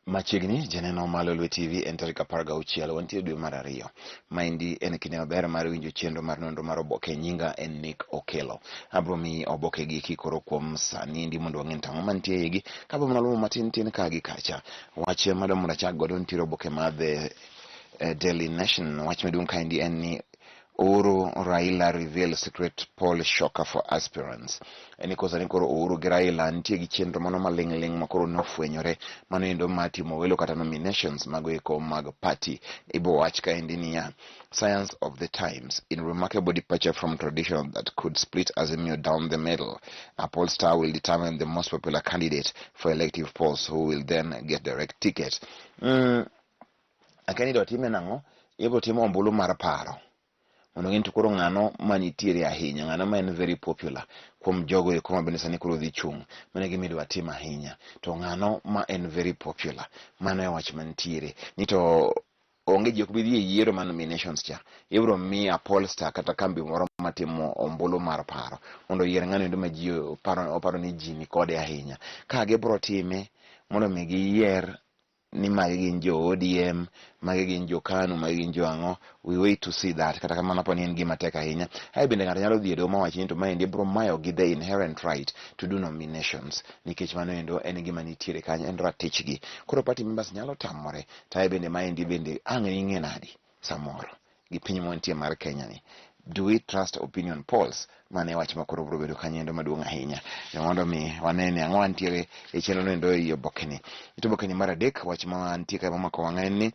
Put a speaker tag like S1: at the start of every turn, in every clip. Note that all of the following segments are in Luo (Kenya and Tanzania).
S1: Machiegni janeno ma Lolwe TV en tarik 16 wantie dwe mar ariyo. Maendi en kinde maber mar winjo chenro mar nonro mar oboke nyinga en Nick Okelo. Abro miyi oboke gi kikoro kuom sani endi mondo wang'e ni to ang'o mantie eigi kabro mana luwo matin tin ka gi kacha. Wach madwa mondo achak godo nitiere oboke mar The Daily Nation. Wach maduong' kaendi en ni Uhuru Raila reveal secret poll shocker for aspirants. En ni kosa ni koro Uhuru gi Raila nitie gi chenro mano maling' ling' ma koro nofwenyore mano endo mar timo welo kata nominations mago eko mag party. Ibo wach kaendi niya, Science of the times, in remarkable departure from tradition that could split Azimio down the middle, a pollster will determine the most popular candidate for elective polls who will then get direct ticket. Akia ni dotime nang'o, ibro timo ombulu mar paro mondo ng'e ni to koro ng'ano manitiere ahinya, ng'ano ma en very popular kuom jogo eko ma bende sani koro dhi chung'. Mano e gima idwa tim ahinya. To ng'ano ma en very popular? Mano e wach mantiere. Ni to onge ji ok bi dhi e yiero mar nominations cha. Ibro mi a pollster kata kambi moro matimo ombulu mar paro mondo oyier ng'ano endo ma ji oparo ni ji ni kode ahinya. Ka gibro time mondo mi giyier ni magi gin jo ODM, magi gin jo KANU, magi gin jo ang'o, we wait to see that. Kata kamano apani en gima tek ahinya. Ae bende ng'ato nyalo dhi e doho mawach ni to maendi bro mayo gi the inherent right to do nominations nikech mano endo en gima nitiere kanyo, en ratichgi. Koro party members nyalo tamore to ae bende maendi bende ang' ning'e nadi samoro gi piny mwantie mar Kenya ni. Do we trust opinion polls? Mano e wach ma koro biro bedo kanyo endo maduong' ahinya. E mondo mi wane ni ang'o wantiere e chenro no endo ei obokeni. Ito obokeni mar adek, wach ma nitie kae momako wang'a en ni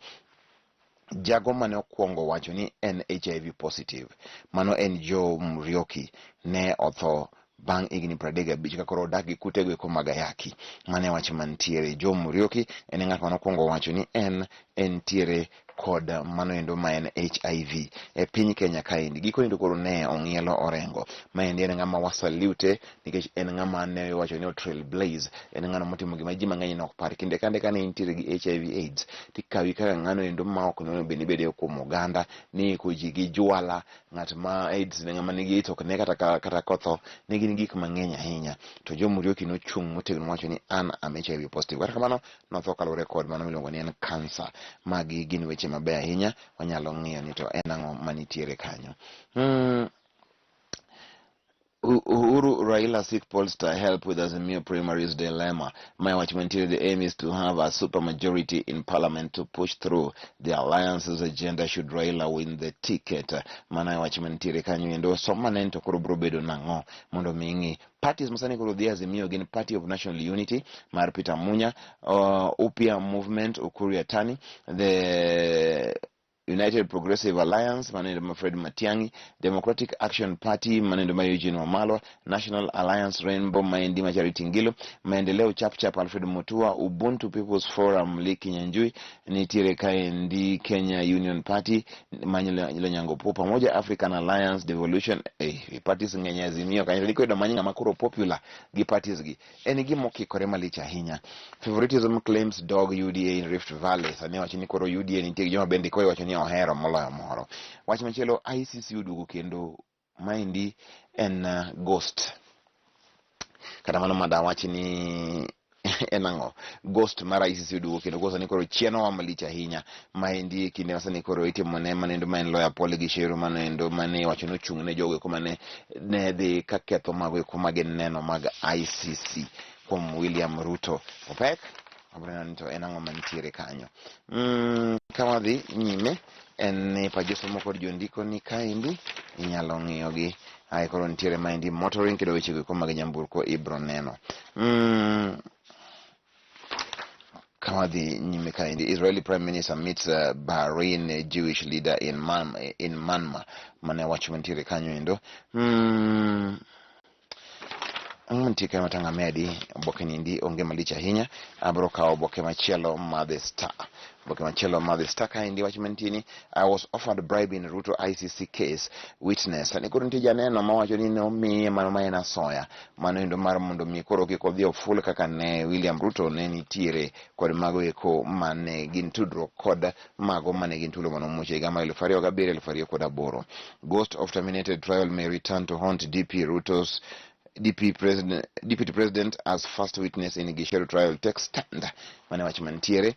S1: jago mane okwongo wacho ni en HIV positive, mano en Joe Muriuki, ne otho bang' higni 35 ka koro odak gi kutego eko mag ayaki. Mano e wach mantiere. Joe Muriuki en ng'at mane okwongo wacho ni en entiere kod mano endo ma en HIV e piny Kenya kaendi. Gikone to koro ne ong'ielo Orengo. Maendi en ng'ama wasalute nikech en ng'ama ne iwacho ni o trailblaze. En ng'ano motimo gima ji mang'eny ne ok par. Kinde kande kane intiere gi HIV AIDS tikawi kaka ng'ano endo ma ok onego bed ni ibede kuom oganda ni iko ji gi jwala, ng'at ma AIDS ne ng'ama nigi AIDS ok ne kata kata kotho, ne gin gik mang'eny ahinya. To Joe Muriuki nochung' motegno mowacho ni an am HIV positive. Kata kamano notho kaluwore kod mano miluongo ni en kansa. Magi gin weche mabeyo ahinya, wanyalo ng'iyo ni to en ang'o manitiere kanyo. Uhuru Raila seek pollster help with Azimio primaries dilemma. Mae wach mantiere, the aim is to have a super majority in parliament to push through the alliance's agenda should Raila win the ticket. Mano e wach mantiere kanyo endo. Som manen to koro biro bedo nang'o mondo mi ing'i. Parties masani koro dhi Azimio gin Party of National Unity mar Peter Munya, Upya Movement Ukur Yatani, the United Progressive Alliance mano ma Fred Matiang'i, Democratic Action Party mano ma Eugene Wamalwa, National Alliance Rainbow maendi ma Charity Ngilu, Maendeleo Chap Chap Alfred Mutua, Ubuntu People's Forum Lee Kinyanjui, nitiere kaendi Kenya Union Party Lonyango Puo pamoja African Alliance Devolution, parties ng'eny Azimio kanyo to ikoyudo many ng'ama koro popular gi parties gi. En gima okikore malich ahinya. Favoritism claims dog UDA in Rift Valley. Sani wacho ni koro UDA nitie gi joma bende koro iwacho ni ohero moloyo moro. Wach machielo ICC oduogo kendo maendi en ghost. Kata mano madawach ni en ang'o? Ghost mar ICC oduogo kendo koro sani koro chien oa malich ahinya. Maendi e kinde ma sani koro itimo ne manendo ma en lawyer Paul Gicheru manoendo mane iwacho ni ochung' ne jogo eko mane ne dhi ka ketho mago eko ma gin neno mag ICC kuom William Ruto. Opek wabiro neno ni to en ang'o mantiere kanyo. Ka wadhi nyime en ni pa josomo kod jondiko ni kaendi inyalo ng'iyogi. Ae koro nitiere maendi motoring kendo weche go eko mag nyamburko ibro neno. Ka wadhi nyime kaendi, Israeli Prime Minister meets Bahrain Jewish leader in Manama. Mane wach mantiere kanyo endo. Ang'o mantie kae matang' amedi? Oboke niendi onge malich ahinya. Abro kawo oboke machielo ma The Star. Oboke machielo ma The Star kaendi wach mantie ni I was offered bribe in Ruto ICC case witness. Sani koro nitie janeno mawacho ni nomiye mano ma en asoya. Mano endo mar mondo mi koro kik odhi oful kaka ne William Ruto ne nitiere kod mago eko mane gin tudruok kod mago mane gin tulo mane omuoch e higa mar 2007 2008. Ghost of terminated trial may return to haunt DP Ruto's DP president, Deputy President as first witness in Gicheru trial takes stand. Mane wach mantiere.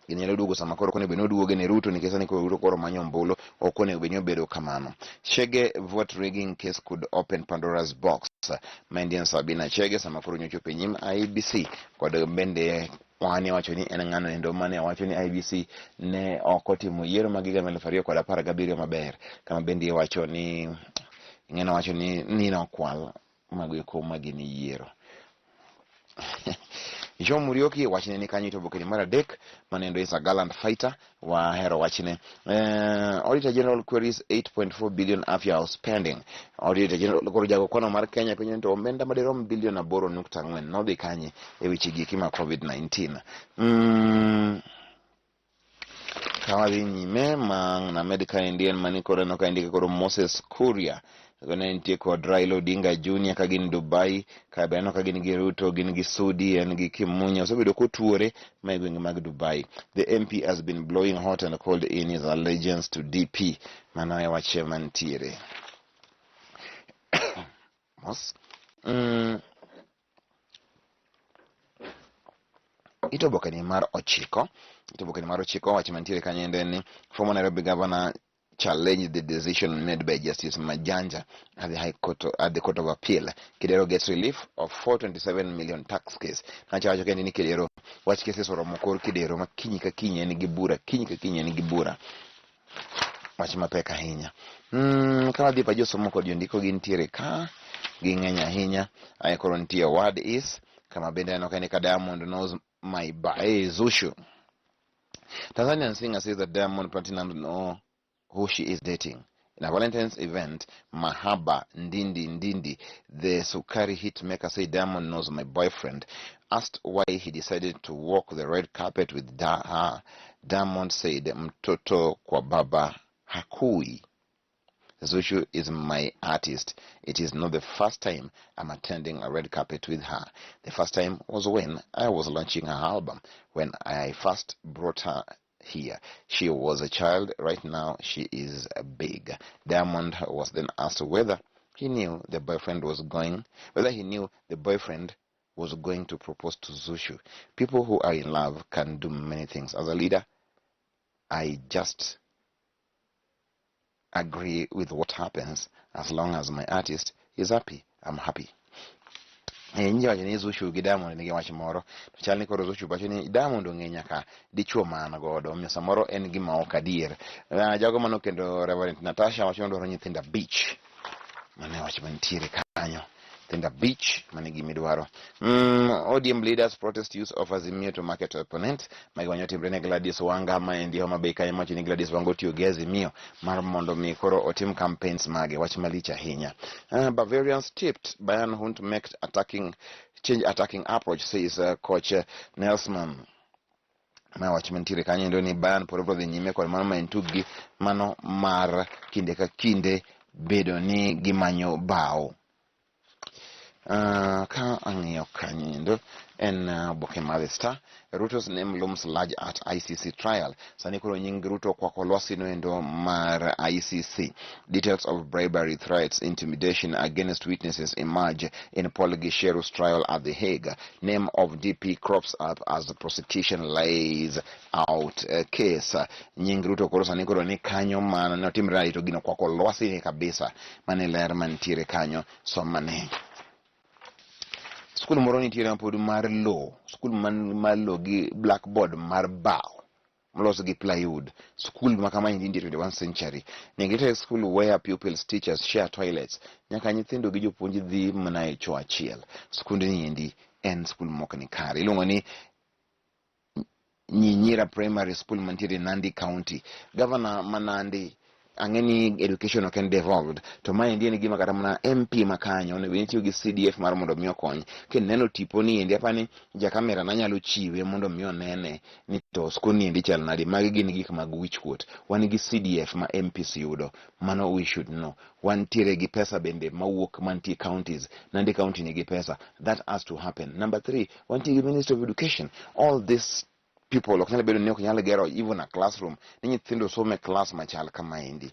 S1: Gini nyalo duogo sama koro onego bed ni oduoge ne Ruto nikech sani koro Ruto koro manyo ombulu, ok onego bed ni obedo kamano. Chege vote rigging case could open Pandora's box. Maendi en Sabina Chege sama koro nyochopo e nyim IEBC kod bende wane wacho ni en ng'ano endo mane owacho ni IEBC ne ok otimo yiero mag higa 2017 maber, kama bende iwacho ni ng'eno wacho ni nokwal mago eko magin yiero. Joe Muriuki wachne ni kanyo ito oboke ni mar adek manendo is a gallant fighter, wahero wachne. Auditor General queries 8.4 billion afya spending. Auditor General koro jago kwano mar Kenya penjo ni to omenda madirom bilion 8.4 nodhi kanye e weche gi eki mag COVID-19. Ka wadhi nyime ma named kaendi en mani koro aneno kaendi ka koro Moses Kuria ne nitie kod Raila Odinga Junior ka gin Dubai, ka be aneno ka gin gi Ruto, gin gi Sudi, en gi Kimunya, osebedo kotuore ma e gwenge mag Dubai. The MP has been blowing hot and cold in his allegiance to DP. Mano e wach mantiere. Mos. Ito oboke ni mar ochiko, ito oboke ni mar ochiko wach mantiere kanyo endo en ni former Nairobi governor challenged the decision made by Justice Majanja at the High Court, at the Court of Appeal. Kidero gets relief of 427 million tax case. Nacha wacho kendi ni Kidero wach cases oromo kor Kidero ma kinyi ka kinyi en gi bura, kinyi ka kinyi en gi bura. Wach mapek ahinya. Ka wadhi pa josomo kod jondiko gintiere ka, ging'eny ahinya. Ae koro nitie word is, kama bende aneno ka ni ka Diamond knows my bae Zuchu. Tanzanian singer says that Diamond Platnumz know who she is dating. In a Valentine's event, Mahaba Ndindi Ndindi, the Sukari hitmaker, said Diamond knows my boyfriend. Asked why he decided to walk the red carpet with her, Diamond said, Mtoto kwa baba hakui. Zuchu is my artist. It is not the first time I'm attending a red carpet with her. The first time was when I was launching her album. When I first brought her here, she was a child. Right now, she is big. Diamond was then asked whether he knew the boyfriend was going, whether he knew the boyfriend was going to propose to Zuchu. People who are in love can do many things. As a leader, I just agree with what happens. As long as my artist is happy, I'm happy. Nyicha wacho ni Zuchu gi Diamond nigi wach moro to chal ni koro Zuchu wacho ni Diamond ong'e nyaka dichuo man godo, omiyo samoro en gima ok adier. Jogo mano kendo Reverend Natasha wacho ni odwaro nyithindo 5. Mano e wach mantiere kanyo. Nyithindo 5 mano e gima idwaro. ODM leaders protest use of Azimio to market opponent. Magi wanyo timre ne Gladys Wanga ma endi Homa Bay kanyo mawacho ni Gladys Wanga otiyo gi Azimio mar mondo mi koro otim campaigns mage. Wach malich ahinya. Bavarians tipped Bayern won't make attacking change attacking approach, says coach Nelsman. Ma wach mantiere kanyo endo ni Bayern pod biro dhi nyime kod mano ma en tukgi mano mar kinde ka kinde bedo ni gimanyo bao. Ka ang'iyo kanyo endo en oboke mar The Star. Ruto's name looms large at ICC trial. Sani koro nying Ruto kwako lwasi no endo mar ICC. Details of bribery, threats, intimidation against witnesses emerge in Paul Gicheru's trial at The Hague. Name of DP crops up as the prosecution lays out a case. Nying Ruto koro sani koro ni kanyo mano ne otimre nade to gino kwako lwasi ni kabisa. Mane ler mantiere kanyo somane. Skul moro nitiere mapod mar lowo, skul mar lowo gi blackboard mar bao molos gi plywood. Skul ma kama in 21st century. Neglected school where pupils, teachers share toilets. Nyaka nyithindo gi jopuonj dhi mana e choo achiel. Skundni endi en skul mok ni kare. Iluongo ni Nyinyira Primary School mantiere Nandi County. Governor ma Nandi ang'e ni education ok en devolved to maendi en gima kata mana MP ma kanyo onego bed ni tiyo gi CDF mar mondo mi okony. Kineno tipo ni endi apani ja kamera na nyalo chiwe mondo mi onene ni to skul ni endi chal nade. Magi gin gik mag wich kuot. Wan gi CDF ma MPs yudo. Mano we should know. Wantiere gi pesa bende mawuok mantie counties. Nandi County nigi pesa. That has to happen. Number 3, wantie gi Ministry of Education. All these people ok nyal bedo ni ok nyal gero even a classroom ni nyithindo somo e class machal kamaendi.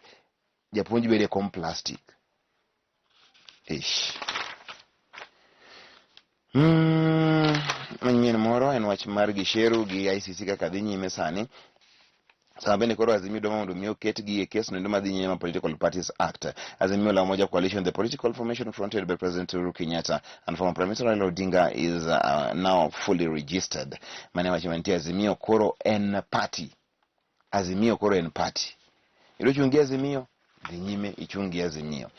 S1: Japuonj bedo e kom plastic. Ish. Manyien moro en wach mar Gisheru gi ICC kaka dhi nyime sani. Sama bende koro Azimio dwaro mondo mi oketgi e kes noendo madhi nyime mar Political Parties Act. Azimio la Umoja Coalition, the political formation fronted by President Uhuru Kenyatta and former Prime Minister Raila Odinga is now fully registered. Mane wacho mantie Azimio koro en party. Azimio koro en party. Idwa chung' gi Azimio, dhi nyime ichung' gi Azimio.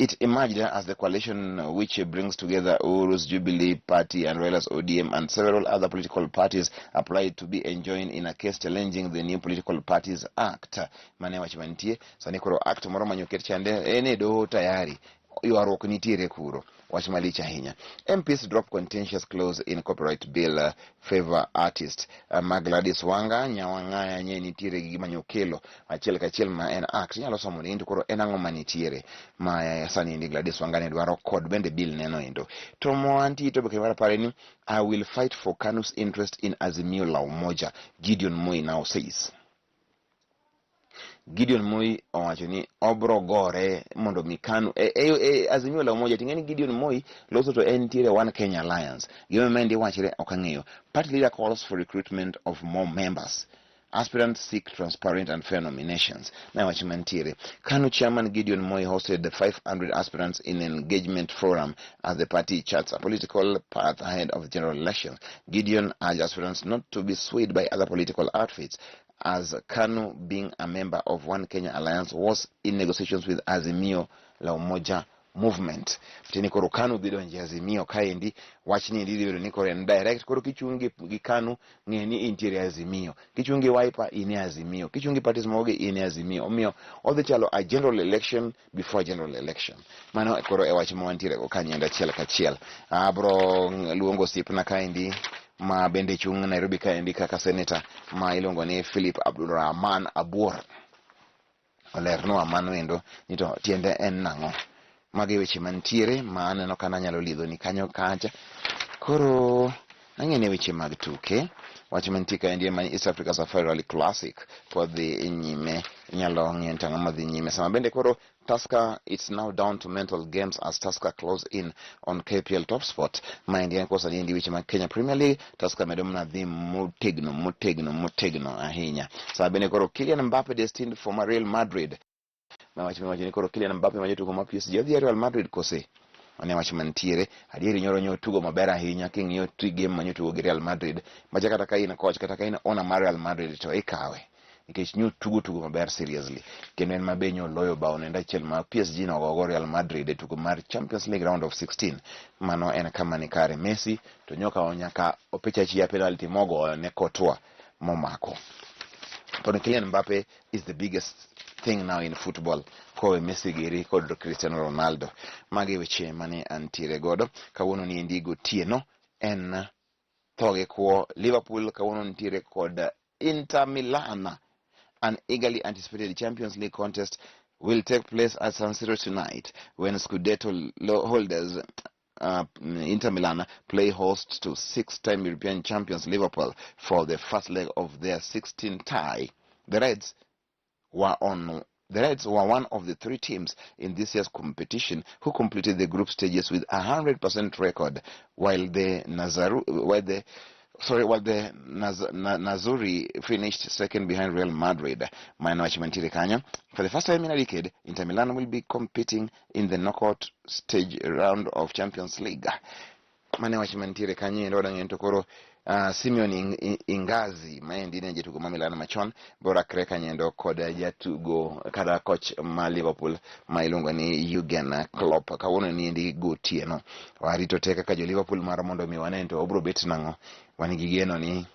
S1: It emerged as the coalition which brings together Uhuru's Jubilee Party and Raila's ODM and several other political parties applied to be enjoined in a case challenging the new Political Parties Act. Mane wach mantie, sani koro act moro manyoket chande en e doho tayari. Ywaruok nitiere kuro. Wach malich ahinya. MPs drop contentious clause in copyright bill favor artist. Ma Gladys Wanga Nyawang'aya nye nitiere gi gima nyokelo achiel kachiel ma en act. Inyalo somo ni to koro en ang'o manitiere ma sani endi Gladys Wanga ne dwaro kod bende bill neno endo. To moantie to be mar apare ni I will fight for KANU's interest in Azimio la Umoja, Gideon Moi now says. Gideon Moi owacho ni obro gore mondo mi KANU e Azimio la Umoja ting'e ni Gideon Moi loso to en nitiere One Kenya Alliance. Gima mendi wachre ok ang'eyo. Party leader calls for recruitment of more members. Aspirants seek transparent and fair nominations. Na wach mantiere. KANU chairman Gideon Moi hosted the 500 aspirants in engagement forum as the party charts a political path ahead of the general elections. Gideon urged aspirants not to be swayed by other political outfits, as KANU, being a member of One Kenya Alliance, was in negotiations with Azimio la Umoja movement. Tini koro KANU dhi donjo e Azimio kaendi, wachni endi dhi bedo ni koro en direct. Koro kichung' gi KANU, ng'e ni intiere e Azimio. Kichung' gi Wiper, in e Azimio. Kichung' gi parties moko gi, in e Azimio. Omiyo odhi chalo a general election before general election. Mano koro e wach ma wantiere go kanyo achiel kachiel. Abro luongo osiepna kaendi ma bende chung' Nairobi kaendi kaka senator ma iluongo ni Philip Abdulrahman Abuor. Olernwa mano endo ni to tiende en nang'o. Magi weche mantiere ma aneno ka nanyalo lidho ni kanyo kacha. Koro ang'e ne weche mag tuke. Wach mantie kaendi en East Africa Safari Rally Classic pod dhi nyime. Inyalo ng'iyo ni to ang'o madhi nyime. Sama bende koro Tusker, it's now down to mental games as Tusker close in on KPL top spot. Maendi en kosa niendi weche mag Kenya Premier League. Tusker medo mana dhi motegno motegno motegno ahinya. Sama bende koro Kylian Mbappe destined for Real Madrid. Ma wach miwacho ni koro Kylian Mbappe ma jatugo ma PSG odhi e Real Madrid kose? Mane wach mantiere. Adieri nyoro nyo tugo maber ahinya king'iyo tri game manyo tugo gi Real Madrid. Macha kata ka in coach kata ka in owner mar Real Madrid to ikawe. Nikech nyo tugo tugo maber seriously. Kendo en mabe nyo loyo bao nenda achiel ma PSG nogogo Real Madrid e tugo mar Champions League round of 16. Mano en kama ni kare. Messi to nyoka nyaka opicha chia penalty mogoyo ne Courtois momako. To Kylian Mbappe is the biggest thing now in football kowe Messi giri kod Cristiano Ronaldo. Magi weche mane antiere godo kawuono ni endi gotieno en tho gi kwo. Liverpool kawuono nitiere kod Inter Milan. An eagerly anticipated Champions League contest will take place at San Siro tonight when Scudetto holders Inter Milan play host to six-time European champions Liverpool for the first leg of their 16 tie. The Reds were one of the three teams in this year's competition who completed the group stages with a 100% record, while the Nazaru, while the Sorry, while the Nerazzurri finished second behind Real Madrid. Mano wach mantiere kanyo. For the first time in a decade, Inter Milan will be competing in the knockout stage round of Champions League. Mane wach mantiere kanyo endo wadang'e to koro Simeon Ingazi maendi ne jatugo ma Milan machon borakre kanyo kod jatugo kata coach ma Liverpool ma iluongo ni Jurgen Klopp. Kawuono ni endi gotieno warito te kaka jo Liverpool mar mondo mi wane to obro bet nang'o. Wan gi geno ni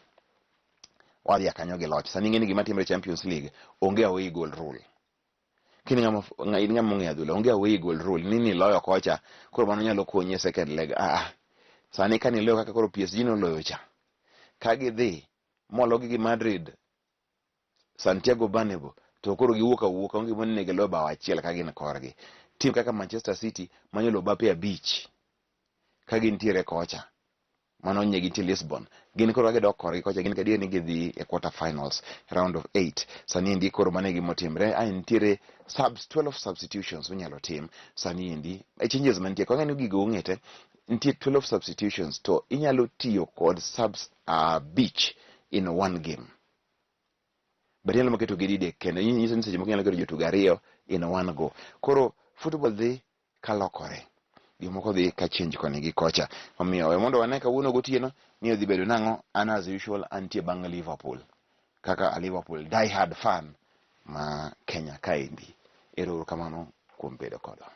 S1: wadhi kanyo gi loch. Sani ing'e ni gima timre Champions League onge away goal rule. Kini ng'ama in ng'ama ong'eyo adhula onge away goal rule ni niloyo kocha koro mano nyalo konyi e second leg. Sani ka niloyo kaka koro PSG noloyo cha, ka gidhi mologi gi Madrid Santiago Bernabeu to koro giwuok awuoka onge gima onego giloyo bao achiel ka gin korgi. Team kaka Manchester City manyalo bape 5 ka gintiere kocha. Mano nye gintie Lisbon. Gin koro ka gidok korgi kocha gin gadier ni gidhi e quarter finals round of 8. Sani endi koro mano e gima otimre. Ae nitiere subs 12 substitutions minyalo tim sani endi. E changes mantie kong'e ni gigo ong'e te nitie 12 substitutions to inyalo tiyo kod subs abich in one game. But inyalo maketo gi didek kendo nyiso ni seche moko inyalo keto jotugo ariyo in one go. Koro football dhi kalokore. Gimoko dhi ka change koni gi kocha. Omiyo we mondo wane kawuono gotieno ni odhi bedo nang'o. An as usual antie bang' Liverpool. Kaka a Liverpool die hard fan ma Kenya kaendi. Ero uru kamano kuom bedo kodwa.